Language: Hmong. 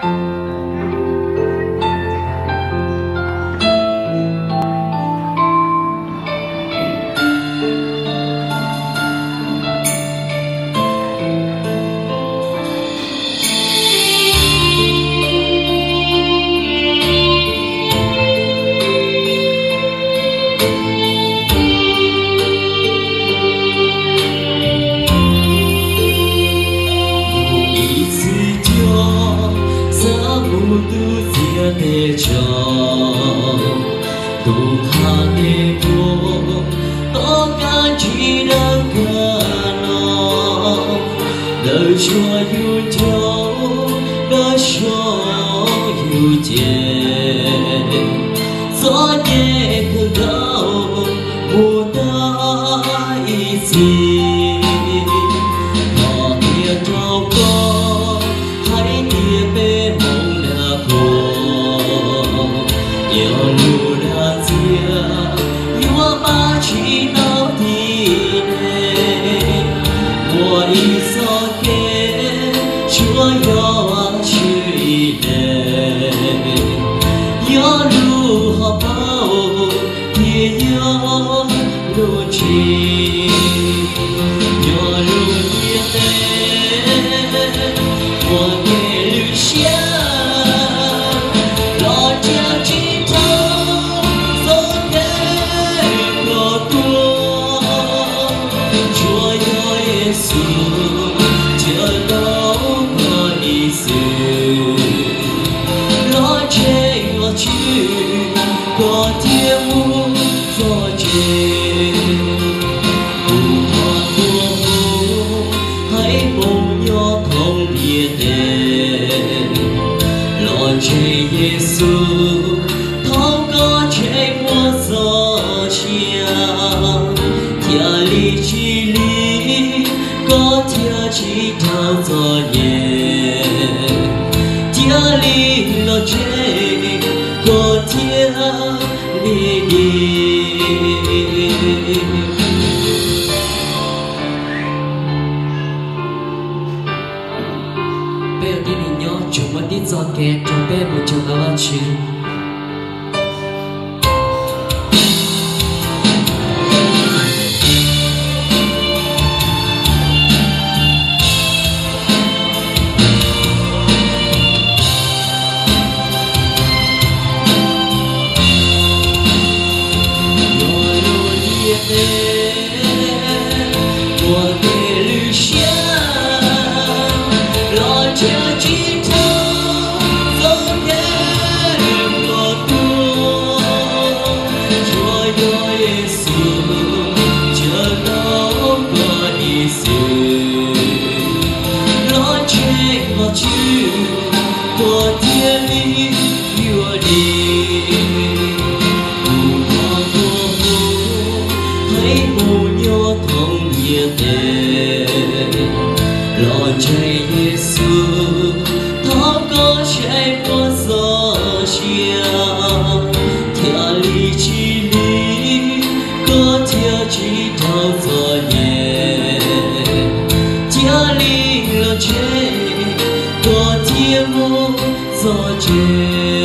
Ib txwm cov xav mus ntuj txiag teb tsaus, tus qhab tes tuaj tom kab ntsig dawb kawg no, dawb zog yus ncaus, dawb zog yus ceg, txom nyem kawg nkaus mus tag ib txhis. Thov qhia rau koj hais tias peb hmoov dag qhuas, yog lub dag ntxiag yuav pab tsis tau tim neeg. Muaj ib txoj kev tsuas yog Vajtswv ib leeg, yog lub hauv paus thiaj yog lub tsev. Yog lub ntiaj teb muaj kev lwj siab los ntsia tsis dhau txoj kev koj tuaj, tsuas yog Yexus cawm tau koj ib txwm. Los ntseeg Vajtswv koj thiaj mus txog tsev. Kuv thov tuaj hu haiv neeg nyob thoob ntiaj teb, los ntseeg Yexus thaum koj tseem muaj txoj sia, thiaj li tsis li koj thiaj tsis raug txom nyem, thiaj li los ntseeg koj thiaj li dim. Peb ua tib neeg nyob tsuas muaj tib txoj kev rau peb mus cuag tau Vajtswv. Yog lub ntiaj teb muaj kev lwj siab los ntsia tsis dhau txoj kev koj tuaj, tsuas yog Yexus cawm tau koj ib txwm. Los ntseeg Vajtswv koj thiaj li yuav dim. Kuv thov tuaj hu haiv neeg nyob thoob ntiaj teb, los ntseeg Yexus thaum koj tseem muaj txoj sia, thiaj li tsis li koj thiaj tsis raug txom nyem, thiaj li los ntseeg koj thiaj mus txog tsev.